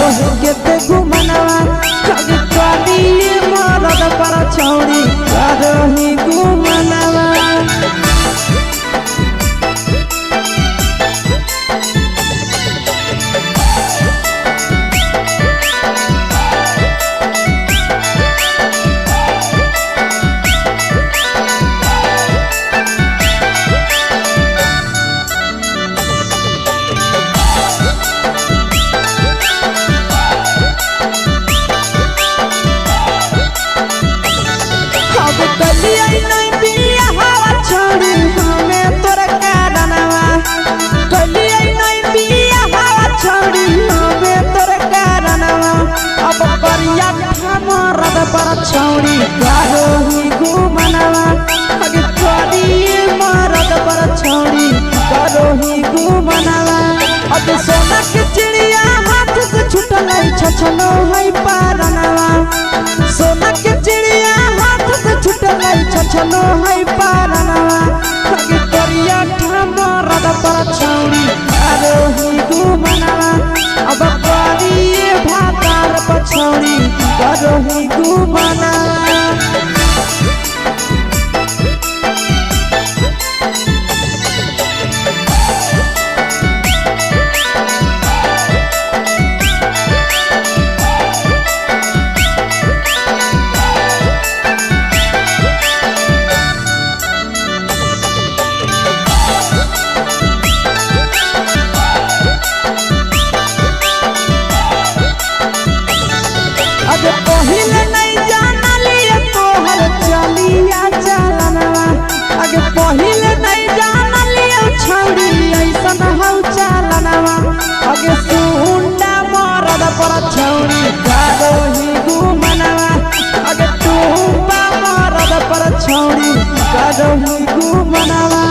करो केते गुमनवा अगे करी मरद पर छौरी करो ही गुमनवा। अब कलिया नहीं बिया हवा छोड़ी हमें तोर कारणवा कलिया नहीं बिया हवा छोड़ी हमें तोर कारणवा अब करिया मरद पर छोड़ी करो ही गुमनवा अगे करी मरद पर छोड़ी करो ही गुमनवा। अब सोना के चिड़िया हाथ से छुटल छछनो है पारनवा सोना के चिड़िया हाथ से छुटल छछनो है पारनवा अगे करिया मरद पर छौरी करो ही गुमनवा अब करी भातार पर छौरी करो ही गुमनवा। अगे पहिले नहीं जानली तोहर चलिया चलनवा अगे पहिले नहीं जानली छौरी ऐसन हौ चलनवा अगे सुंडा मरद पर छौरी करो ही गुमनवा अगे टूपा मरद पर छौरी करो ही गुमनवा।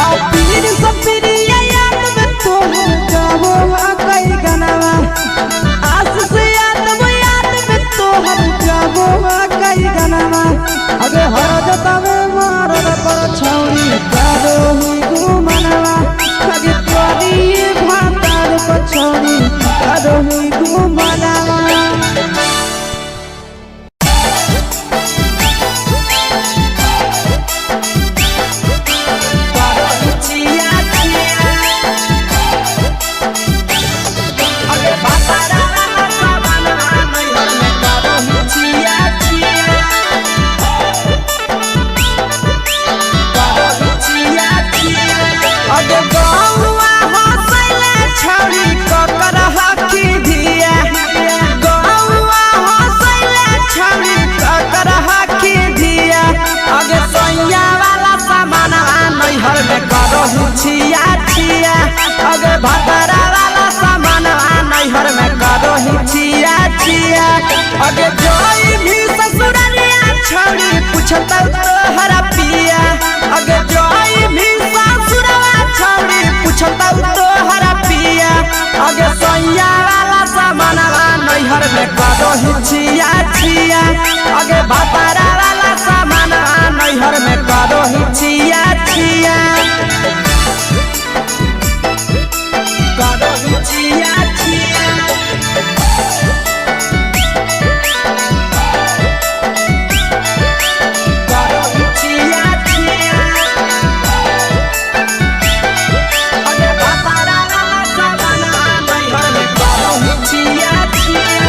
आ पीर सपीरिया याद में तोहर गावो आ कई गनवा आस से याद में तोहर गावो आ कई गनवा अगे हर जतावे मरद पर छौरी करो ही गुमनवा अगे करी भातार पर छौरी करो ही गुमनवा। अगे गौआ हंसैले छौरी ककर हकी धिया गौआ हंसैले छौरी ककर हकी धिया अगे सैया वाला सामानवा नैहर में करहु छिया छिया अगे भतरा वाला सामानवा नैहर में करहु छिया छिया अगे जोई भी ससुररिया छौरी पुछतौ तोहरा पिया अगे जोई भी ससुरवा छौरी पुछतौ तोहरा पिया अगे सैया वाला सामानवा नैहर में करहु छिया छिया अगे भतरा वाला सामानवा नैहर में करहु छिया छिया करहु छिया छिया। करहु छिया छिया अगे भतरा वाला सामानवा नैहर में करहु छिया छिया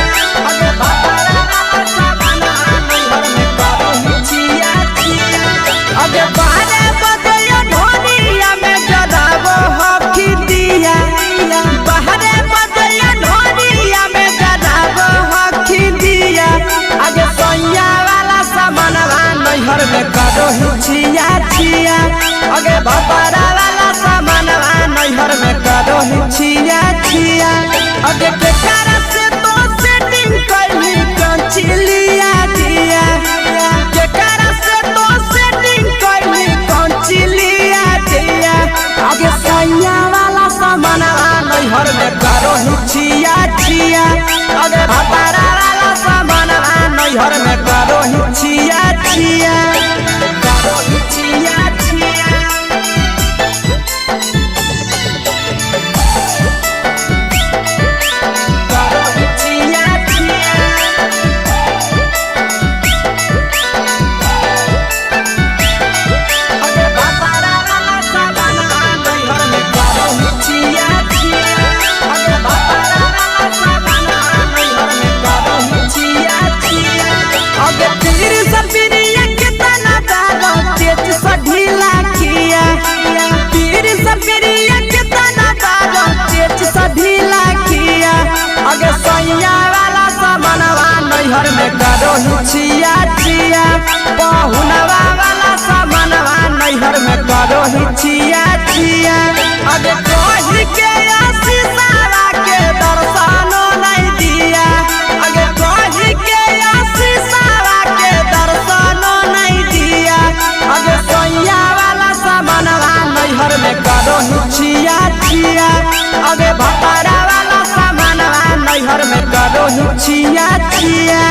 अगे भतरा वाला सामानवा नैहर में करहु छिया छिया अगे बारे बजयो ढोलिया में जराबो हकी दिया बाहरे बजयो नैहर में करो ही छिया छिया। पहुनवा वाला सामानवा नैहर में करो ही छिया छिया। अबे कही के आशीषावा के दर्शनो नहीं दिया। अगे कही के आशीषावा के दर्शनो नहीं दिया। अगे सैया वाला सामानवा नैहर में करो ही छिया छिया। अगे भतारा वाला सामानवा नैहर में करो ही छिया छिया।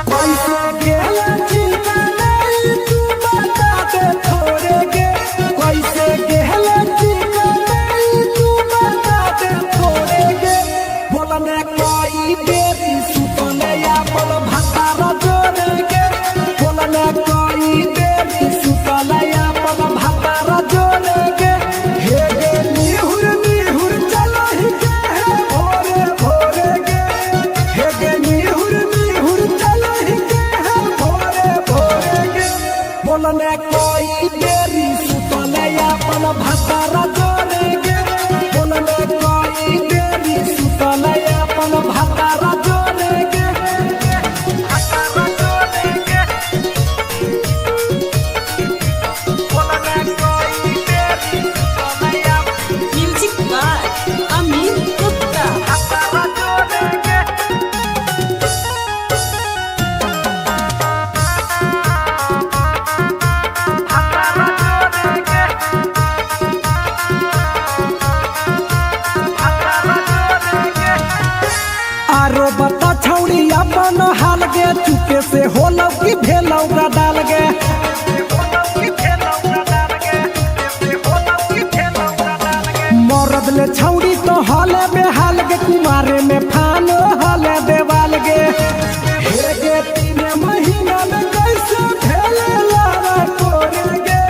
कैसे गेला चिंता नहीं तू बता दे थोड़े गे। कैसे गेला चिंता नहीं तू बता दे थोड़े गे। बोलने कोई बेरी सुतने अपन भतार जोड़े गे। बोलने कोई बेरी सुतने अपन भतार जोड़े गे। हे गे निहुर निहुर चलो ही गे हे भोरे भोरे गे। हे गे निहुर निहुर चलो ही गे हे भोरे भोरे गे। बोलने कोई बेरी सुतले अपन भतार जोड़े गे। बोलने कोई बेरी सुतले अपन भतार जोड़े गे। भतार जोड़े गे। बोलने कोई बेरी सुतले अपन म्यूजिक बाय अमीन गुप्ता। भतार जोड़े गे। आरो बता छौड़ी अपन हाल गे। चुपे से होलौ कि भेलौ डाल गे। मरद ले छौड़ी तो हाले बेहाल गे। कुमारे में फान हाले देवाल गे। हे गे तीन महीना में कैसे भेले लारा कोरे गे।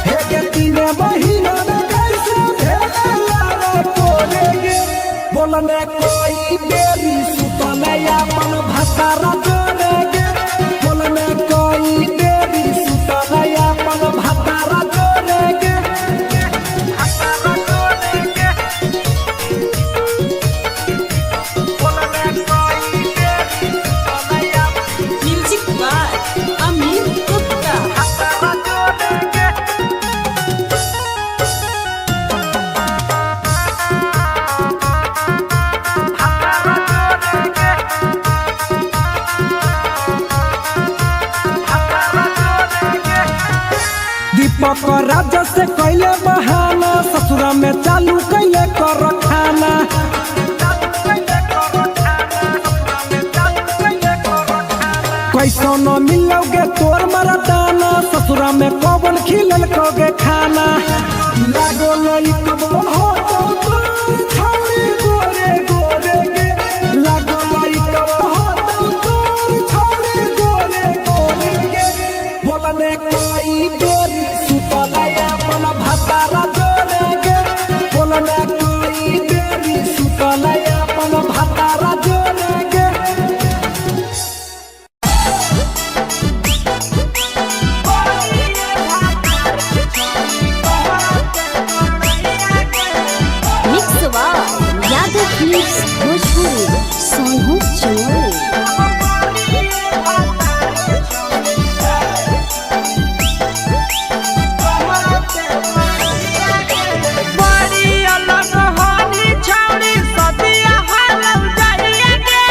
हे गे तीन महीना में कैसे भेले लारा कोरे गे। बोलने कोई बेरी सुतले अपन भतार जोड़े गे। बोलने कोई बेरी सुतले अपन भतार जोड़े गे। भतार जोड़े गे। बोलने कोई बेरी सुतले अपन म्यूजिक बाय अमीन गुप्ता। भतार जोड़े गे। दीपक राजा से कैले बहाना। ससुरा में चालू कैले कर खाना। कैसो न मिलोगे तोर मरदाना। ससुरा में कौन खिलल कोगे खाना। लागो लई कबो हो तो तोर छौड़ी गोरे गोरे गे। लागो लई कबो हो तो तोर छौड़ी गोरे गोरे गे। बोलने कोई बेरी सुतले अपन भतार जोड़े गे। बोलने कोई बेरी सुतले अपन भतार जोड़े गे। Mix by Yadav films Bhojpuri Sonu Chamoli. बड़ी अलग होनी छौड़ी सदिया हालौ जाइया गे।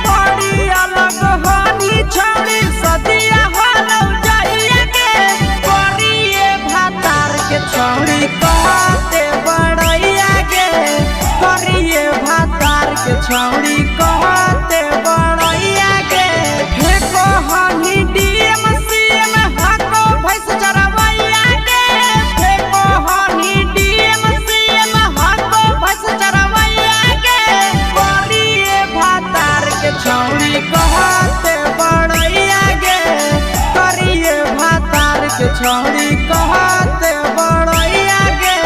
बड़ी अलग होनी छौड़ी सदिया हालौ जाइया गे। बड़िए भातार के छौड़ी कहते बड़ैया गे। करिए भातार के छौड़ी कहते बड़ैया गे। फेको हनी डीएम सीएम हाको भैंस चरवैया गे। फेको हनी डीएम सीएम हाको भैंस चरवैया गे। करिए भातार के छौड़ी कहते बड़ैया गे। करिए भातार के छौड़ी कहते बड़ैया गे।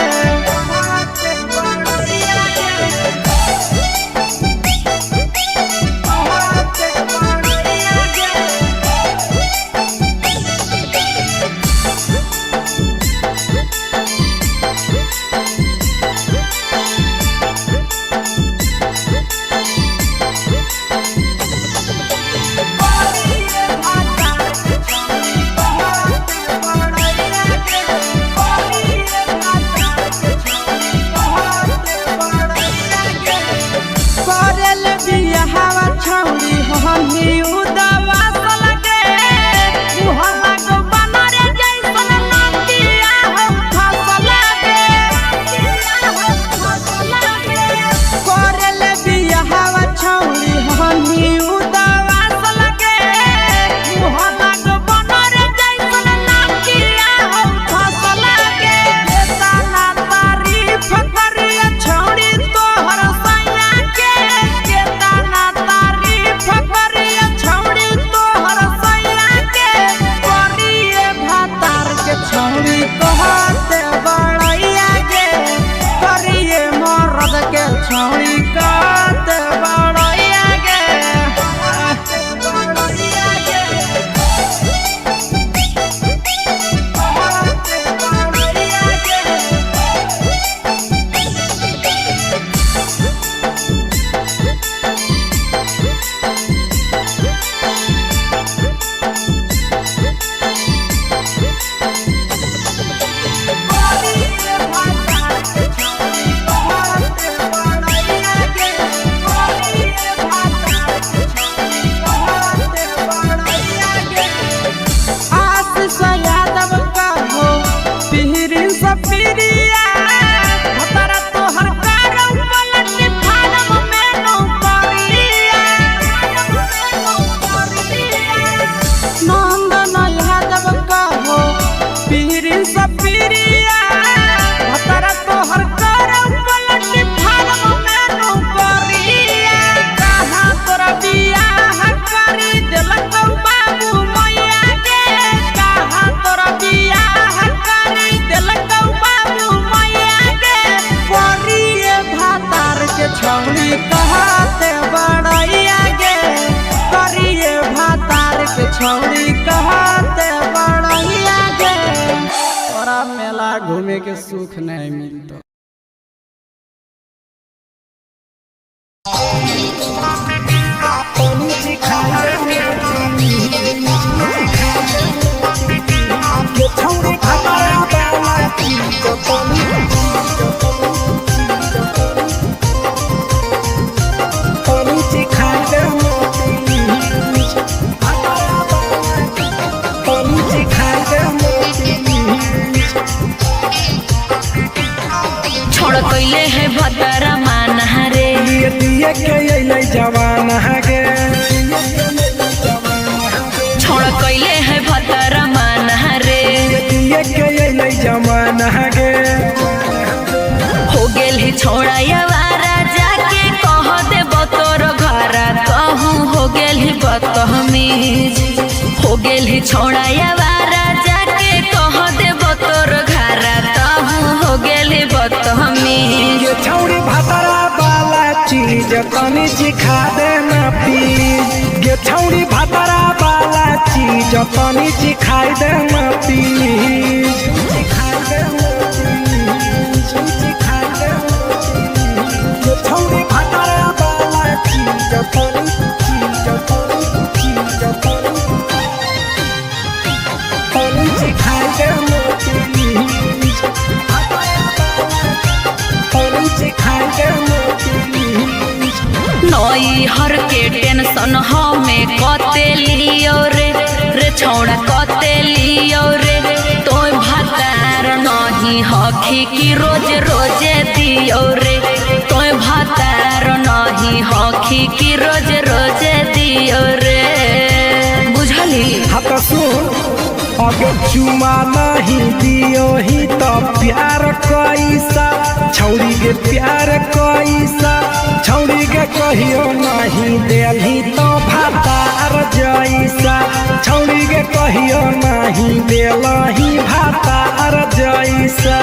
मेला घूमे के सुख नहीं मिलतो। छोड़ कैले है भतरा माना रे। दिए दिए के अइलै जवाना गे। छोड़ कैले है भतरा माना रे। दिए के अइलै जवाना गे। हो गेल ही छोड़ा यावारा जाके कह दे तोर घरा कहूँ हो गेल ही बदतमीज। हो गेल ही छोड़ा यावारा जाके कह दे तोर घरा कहूँ हो गेल ही बदतमीज। ये छौड़ी भातरा वाला चीज तनी सिखा देना प्लीज। ये छौड़ी भातरा वाला चीज तनी सिखाई देना प्लीज। सिखाई देना प्लीज, सिखाई देना प्लीज। ये छौड़ी भातरा वाला चीज तनी चीज तनी चीज तनी तनी सिखाई देना प्लीज। तनी सिखाई देना प्लीज। नई हर के टेंशन हमें कते लियो रे, रे छौड़ा कते लियो रे। तोय भातार नहीं हखी की रोज रोजे दियो रे। तोय भातार नहीं हखी की रोज रोजे दियो रे। बुझली? हाँ तो सुन, अगर चुमा नहीं दियो ही तो प्यार कैसा छौड़ी के प्यार कैसा छौड़ी के कहियो नहीं देलही तो भातार जैसा छौड़ी के कहियो नहीं देलही भातार जैसा।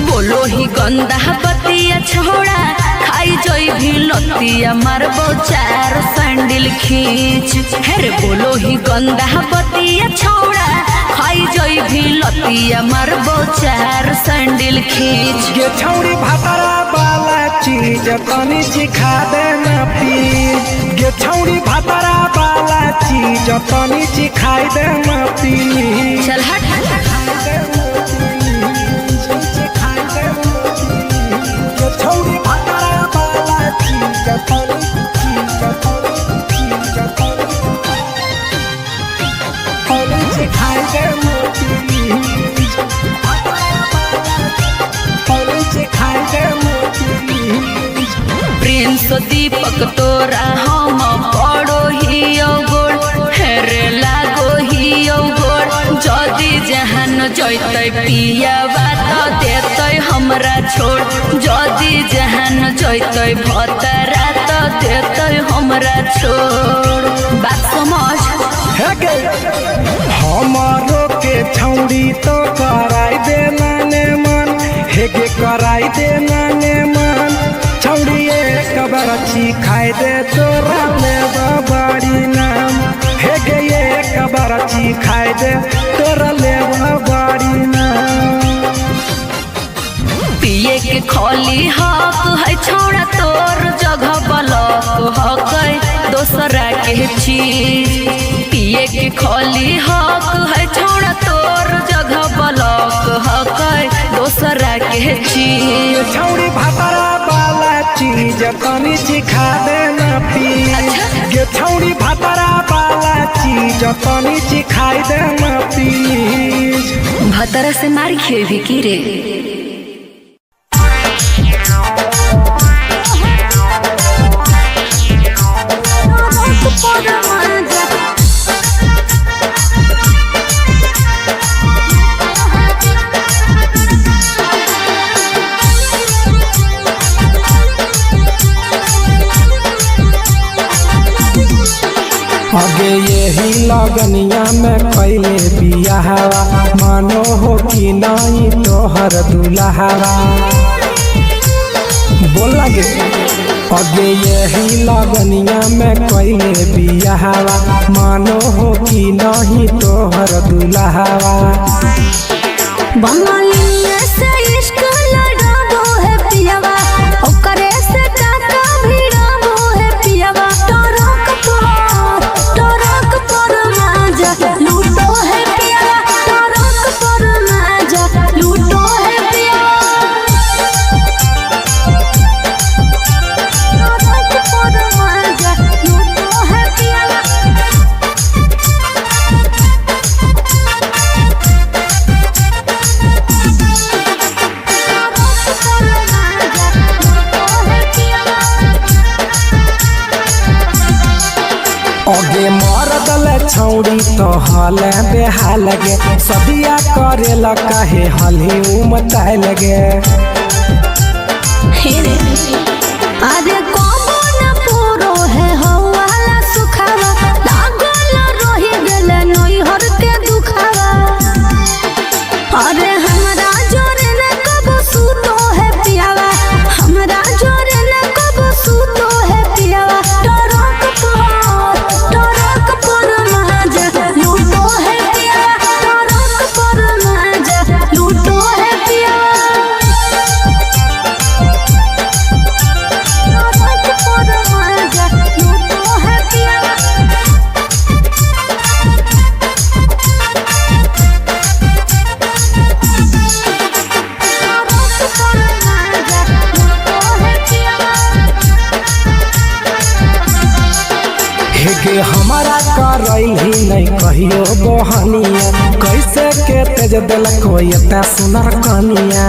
बोलो ही गंदा बतिया छोड़ा खाई जोई भी लतिया मारबो चार सैंडल खींच। हेरे बोलो ही गंदा बतिया छोड़ा खाई जोई भी लतिया मारबो चार सैंडल खींच। ये छौड़ी भातारा वाला चीज तनी सिखा देना प्लीज। ये छौड़ी भातारा वाला चीज तनी सिखाई देना प्लीज। चल हट। ये छौड़ी भातारा वाला चीज तनी चीज तनी चीज तनी तनी सिखाई देना प्लीज। तनी सिखाई देना प्लीज। प्रिंस दीपक तोरा हम पड़ो ही गोड़ हेरे लागो ही गोड़। जदि जहान जैतै पियावा त देतै हमरा छोड़। जदि जहान जैतै भतरा त देतै हमरा छोड़। बात समझ। हे गे हमारो के छौड़ी तो कराई देना ने मन। हे गे कराई देना ने मन छौड़ी एक बरछी खाई दे तोरा ले बाड़ी नाम। हे गे एक बरछी खाई दे तोरा ले बाड़ी नाम। पिए के खोली हक है छोड़ा तोर जगह बलक हक है दोसरा के चीज। पिए के खोली हक है छोड़ा तोर जगह बलक हक है दोसरा के चीज। छौड़ी भातारा वाला चीज तनी सिखा देना प्लीज। ये छौड़ी भातारा वाला चीज तनी सिखाई देना प्लीज। भतरा से मार खेबी की रे। आगे यही लगनिया में कैले बियाहवा मानो हो कि नहीं तोहर दुल्हावा। बोल लगे। अगे यही लगनिया में कैले बियाहवा, मानो हो कि नहीं तोहर दुल्हावा। बंगालिया से इश्क लड़ाबो है पियावा, ओकरे से टाका भिड़ाबो है पियावा। टरक पर माजा लूटो है पियावा, टरक पर माजा लूटो है पियावा। टरक पर माजा लूटो है पियावा। टरक पर माजा लूटो है पियावा। अगे मरदल छौड़ी तो हल बेहाल गे, सदिया करेला कहे हलही उमताय लगे। अरे कबो न पूरो है हवाला सुखावा, लागल रही गेल नैहर के दुखावा। अरे हमरा जोरे न कबो सुतो है पियावा, हमरा जोरे न कबो सुतो है पियावा। टरक पर माजा लूटो है पियावा, टरक पर माजा लूटो है पियावा। टरक पर माजा लूटो है पियावा। टरक पर माजा लूटो है पियावा। हेगे हमारा करैली नहीं कहियो बहनिया, कैसे के तेज देलक एता सुनर कनिया।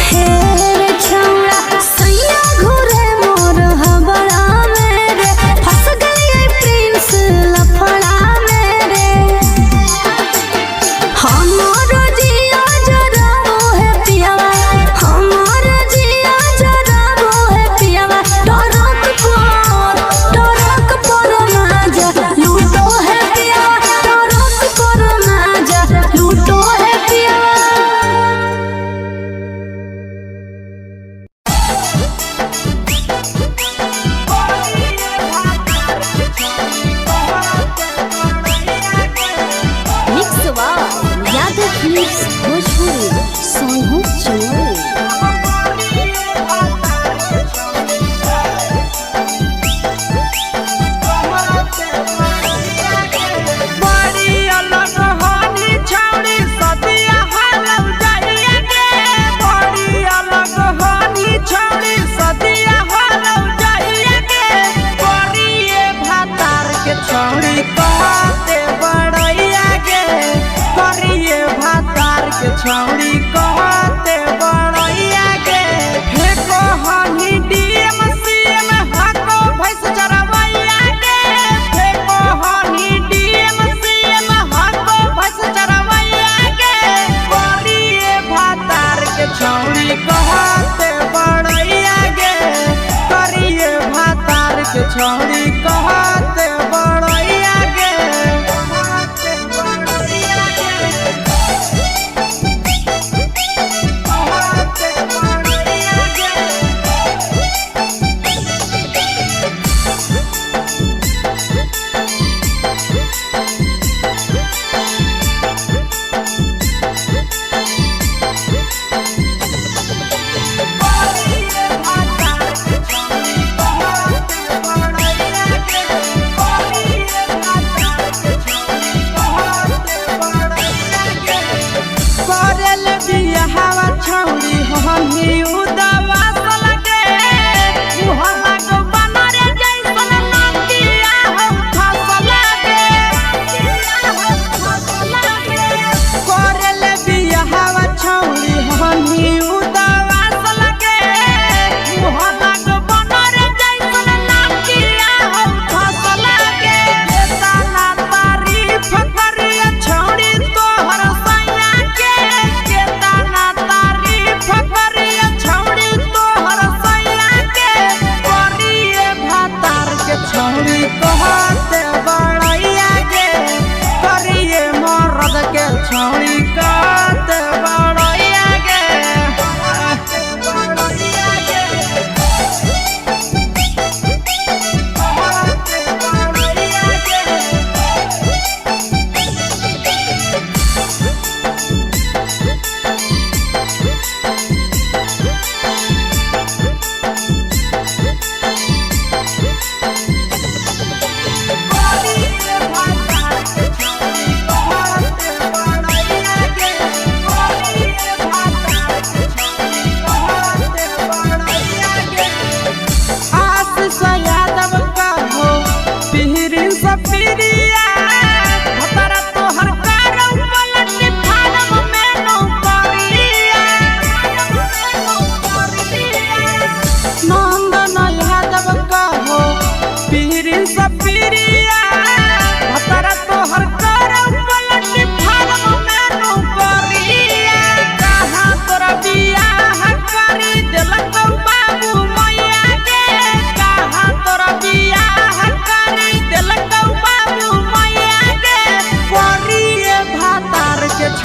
हे रे छौड़ा सैया घुरे मोर हबड़ा मेरे, फंस गई प्रिंस लफड़ा मेरे। हमर जिया जराबो है पियावा, हमर जिया जराबो है पियावा। टरक पर माजा लूटो है पियावा, टरक पर माजा लूटो है पियावा। Mix by Yadav films Bhojpuri, Sonu Chamoli. बड़ी अलग होनी छौड़ी सदिया हालौ जाइए गे, बड़ी अलग होनी छौड़ी सदिया हालौ जाइए गे। करिए भातार के छौड़ी कहते बड़ैया गे, करिए भातार के छौड़ी कहते बड़ैया गे। फेको हनी डीएम सीएम हको भैंस चरवैया गे, फेको हनी डीएम सीएम हको भैंस चरवैया गे। करिए भातार के छौड़ी कहते बड़ैया गे, करिए भातार के छौड़ी कहते बड़ैया गे। कहते बड़ैया गे, कहते बड़ैया गे। करेल बियाहवा छौड़ी हमी उदावा सलगे, मुहला को बनरे जैसन नातिया हौ फसलगे। करेल बियाहवा छौड़ी हमी उदावा सलगे, मुहला को बनरे जैसन नातिया हौ फसलगे। ताला तारीफ करिया छौड़ी तोहर सैया के, केतना तारीफ करिया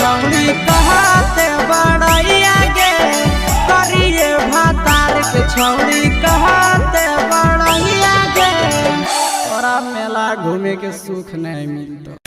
छौड़ी कहते बड़ैया गे, करिए भातार के छौड़ी कहते बड़ैया गे। तोरा मेला घूमे के सुख नहीं मिलतो।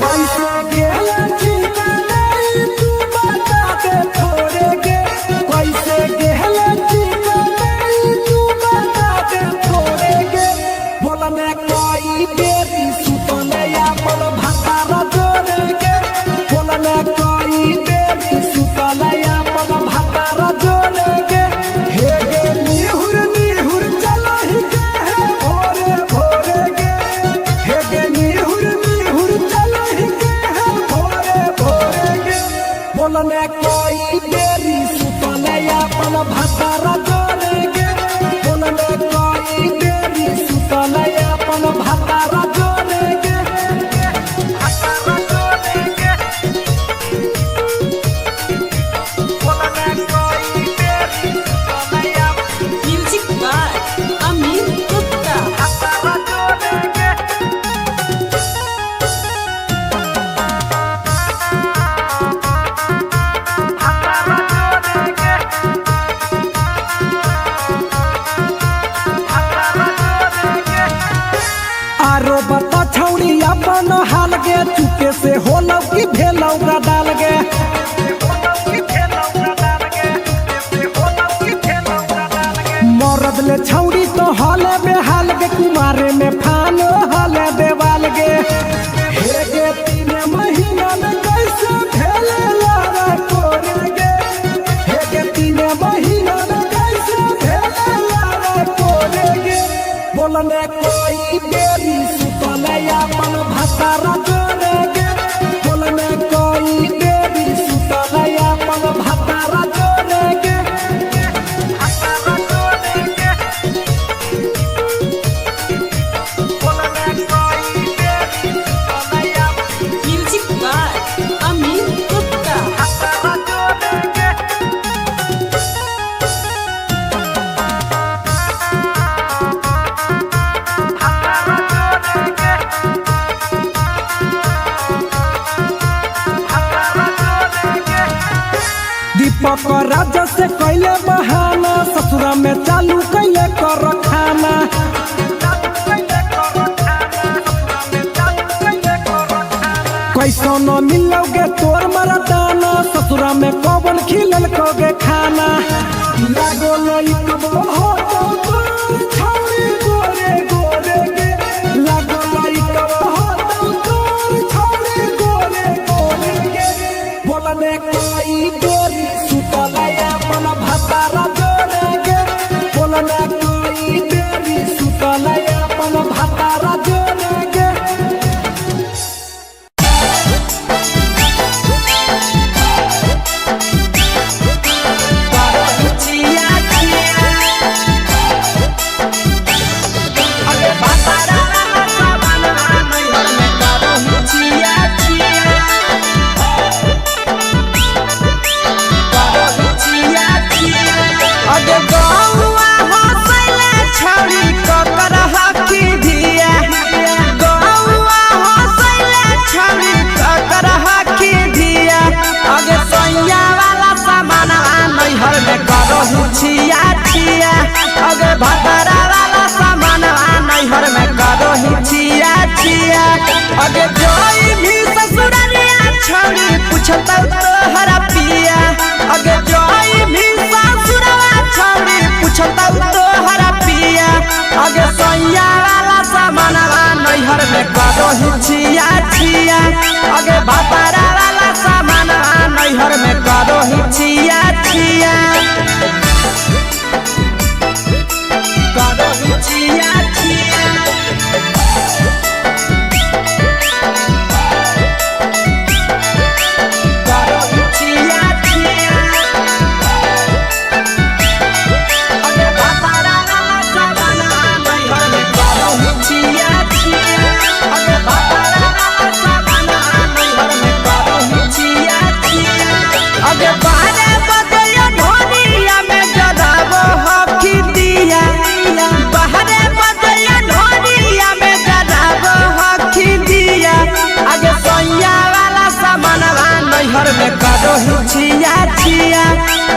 कैसे गेला ठिकाना तू बता दे थोड़े गे, कैसे गेला ठिकाना तू बता दे थोड़े गे। बोलने कोई बेरी सुतने अपन भातारा जोड़े गे, बोलने कोई बेरी सुतने अपन भातारा जोड़े गे। हे गे निहुर निहुर चलहि गे हे भोरे भोरे गे, हे गे निहुर निहुर चलहि गे हे भोरे भोरे गे। बोलने कोई बेरी सुतने अपन भातारा जोड़े गे, बोलने कोई बेरी सुतने अपन भातारा जोड़े गे, भातारा जोड़े गे। बोलने कोई बेरी सुतने अपन म्यूजिक बाय अमित गुप्ता। भातारा जोड़े गे। आरो बता छौड़ी अपन हाल गे, चुपे से होलौ कि भेलौ डाल गे। मरद ले छौड़ी तो हाले बेहाल गे, कुमारे में फानो हाले देवाल गे। हे गे 3 महीना में कैसे भेले लारा कोरे गे, हे गे 3 महीना में कैसे भेले लारा कोरे गे। बोलने कोई बेरी सुतने अपन भातारा जोड़े गे, बोलने कोई बेरी सुतने अपन भातारा जोड़े गे, भातारा जोड़े गे। बोलने कोई बेरी सुतने अपन म्यूजिक बाय अमित गुप्ता। भातारा जोड़े गे। दीपक राजा से कैले बहाना, ससुरा में चालू कैले कर खाना। कैसो न मिलोगे तोर मरदाना, ससुरा में कौन खिलल कोगे खाना। लागो लइकबो हो तो तोर छौरी गोरे गोरे गे, लागो लइकबो हो तो तोर छौरी गोरे गोरे गे। बोलने कोई बेरी सुतले अपन भातारा जोड़े गे, बोलने कोई बेरी सुतले अपन भातारा जोड़े गे। अगे गौआ हंसैले छौड़ी ककर हकी धिया, गौआ हंसैले छौड़ी ककर हकी धिया। अगे सैया वाला सामान नैहर में करहु छिया छिया, अगे भतरा वाला सामान नैहर में करहु छिया छिया। अगे जोई भी ससुररिया छौड़ी पूछतौ तोहरा पिया, अगे जोई भी ससुरवा छौड़ी पूछतौ तोहरा पिया। अगे सैया वाला सामान नैहर में करहु छिया छिया, अगे भतरा वाला सामान नैहर में करहु छिया छिया, करहु छिया छिया। करहु छिया छिया। अगे भतरा वाला सामान नैहर में करहु छिया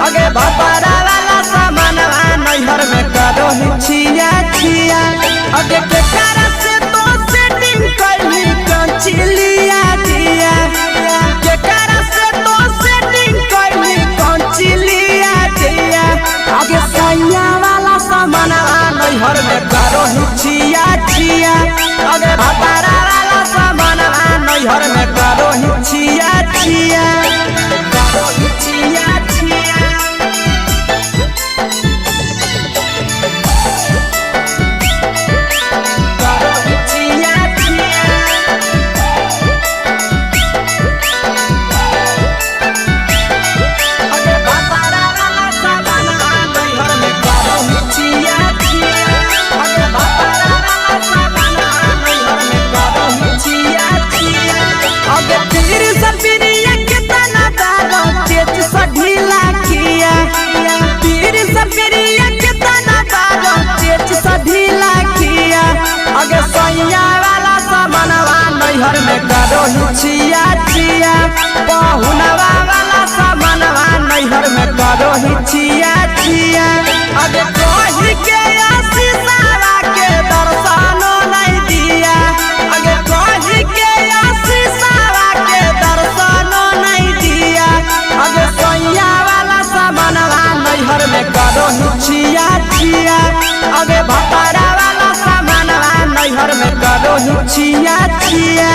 अगे भतारा वाला सामानवा नैहर में करो ही छिया छिया। अगे केकरा से तो सेटिंग कैली कंचिलिया दिया, केकरा से तो सेटिंग कैली कंचिलिया दिया। अगे सैया वाला सामानवा नैहर में करो ही छिया छिया। अगे भतारा वाला सामानवा नैहर में करो ही छिया छिया, करो ही छिया छिया। करो ही छिया छिया। अगे भतारा वाला सामानवा नैहर में करो ही छिया छिया। अगे भतारा वाला सामानवा नैहर में करो ही छिया छिया। अगे पीर सपिरिया कितना बारो चेच सा ढीला किया, पीर सपिरिया कितना बारो चेच सा ढीला किया। अगे सैया वाला सामानवा नैहर में करो ही छिया छिया। पहुनवा वाला सामानवा नैहर में करो ही छिया छिया। अगे कही के आशीषवा के दर्शनो नहीं दिया, अगे कही के आशीषवा के दर्शनो नहीं दिया। अगे सैया वाला सामानवा नैहर में करो ही छिया छिया। अगे भतारा वाला सामानवा नैहर में करो ही छिया छिया।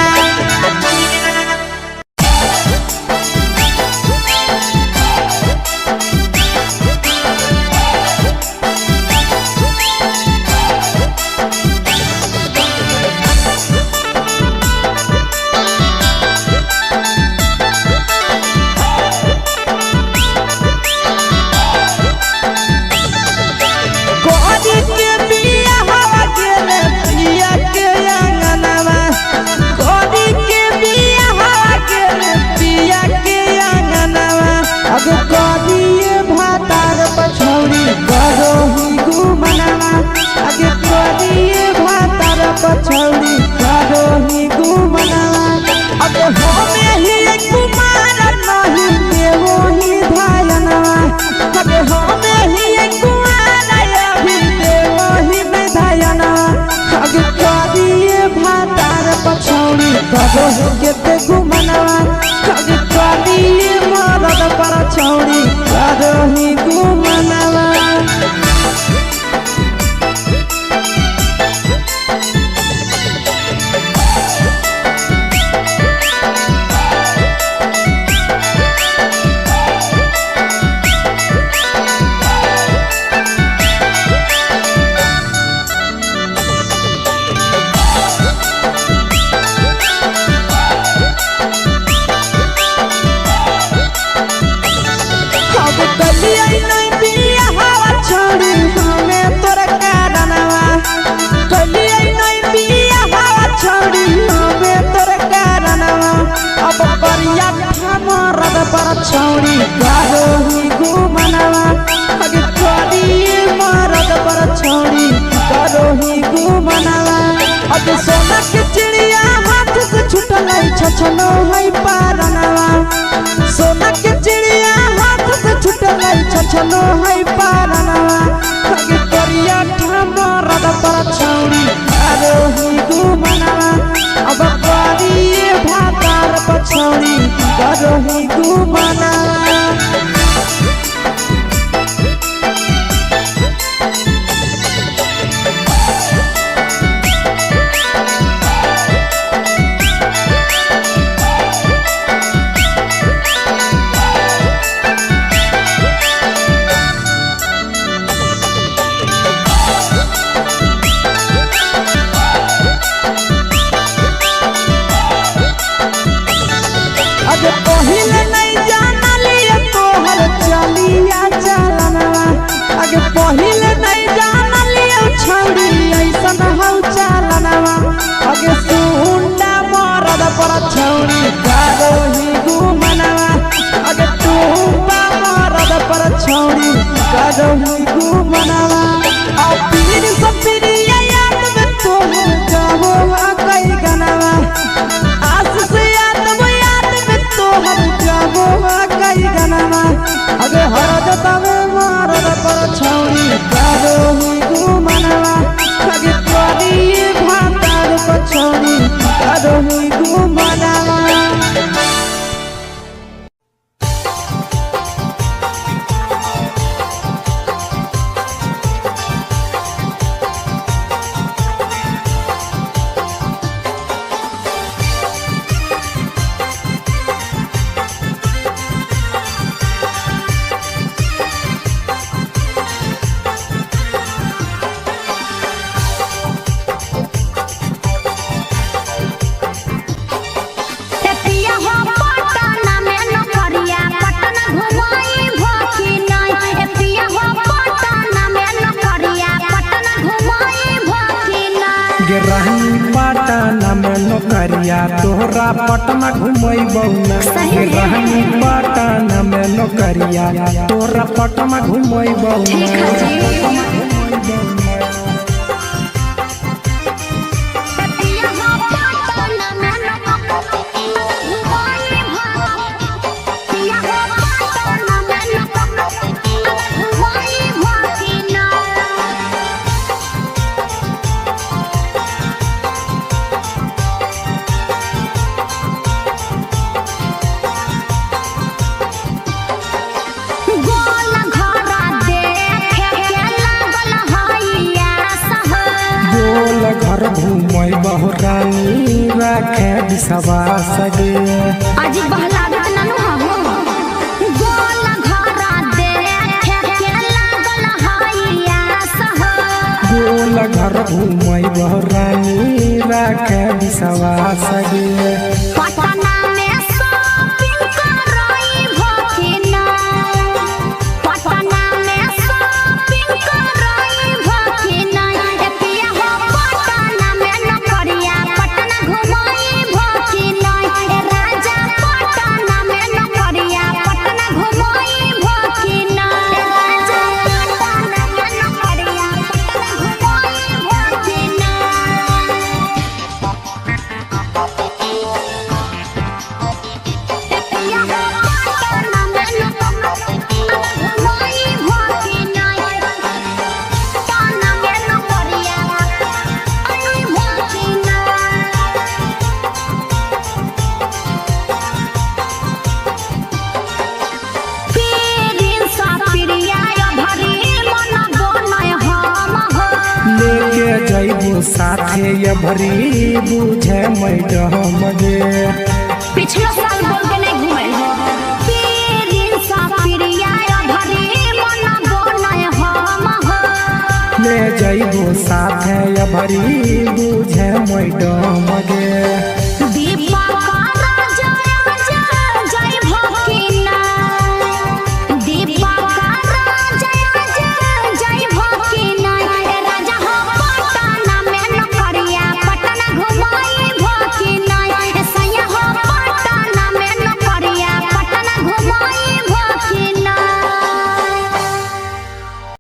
कोरी के बिया हवा गेले पिया के अंगनवा, कोरी के बिया हवा गेले पिया के अंगनवा। अब कोरी भातार पछौरी करो ही गुमनवा, अब कोरी भातार पछौरी करो ही गुमनवा। अब होमे ही कुमार नहीं देवो ही धायनवा, अब होमे ही कुमार अभी देवो ही धायनवा। अब करिए भातार पछौरी करो केते गुमनवा, अब करिए मरद पर छौरी करो ही गुमनवा। अब कलिया नहीं बिया हवा छोड़ी हमें तोर कारणवा, कलिया नहीं बिया हवा छोड़ी हमें तोर कारणवा। अब करिया मरद पर छोड़ी करो ही गुमनवा, अब करिए मरद पर छोड़ी करो ही गुमनवा। अब सोना के चिड़िया हाथ से छुटल छछनो है पारनवा, सोना के चिड़िया हाथ से छुटल छछनो है पारनवा। अगे करिया मरद पर छौरी करो ही गुमनवा, अब करिए भातार पछौरी करो ही गुमनवा। अगे पहिले नहीं जानलिए तोहर चलिया चलनवा, अगे पहिले नहीं जानलिए छौरी ऐसन हौ चलनवा। अगे सुंडा मरद पर छौरी करो ही गुमनवा, अगे टूबा मरद पर छौरी करो ही गुमनवा। आ पीर सपिरिया याद में तोहर गावो आ कई गनवा, आस से याद वो याद में तोहर गावो आ कई गनवा। अगे हर रानी पटना में नौकरिया तोहरा पटना घुमैबौ ना। सही में। रानी पटना में नौकरिया तोहरा पटना घुमैबौ ना। ठीक है जी। गोल घरा देखे के लागल हैया सह। गोल घर घुमैबौ रानी राखे विश्वास गे। अजी बहलागत नानू हबो। गोल घरा देखे के लागल हैया सह। गोल घर घुमैबौ रानी राखे विश्वास गे। पटना में शॉपिंग करई भखिना। पटना में शॉपिंग करई भखिना। ए पिया हो पटना में नौकरिया पटना घुमई भखिना। ए राजा पटना में नौकरिया पटना घुमई भखिना। ए राजा पटना में नौकरिया पटना घुमई भखिना। लेके जैबो साथे ये भरी बुझे मैडम गे। पिछलो साल बोल के नहीं घुमे हो। पीरिन सा प्रिया भरी मन बनय हम हो। ले जैबो साथे ये भरी बुझे मैडम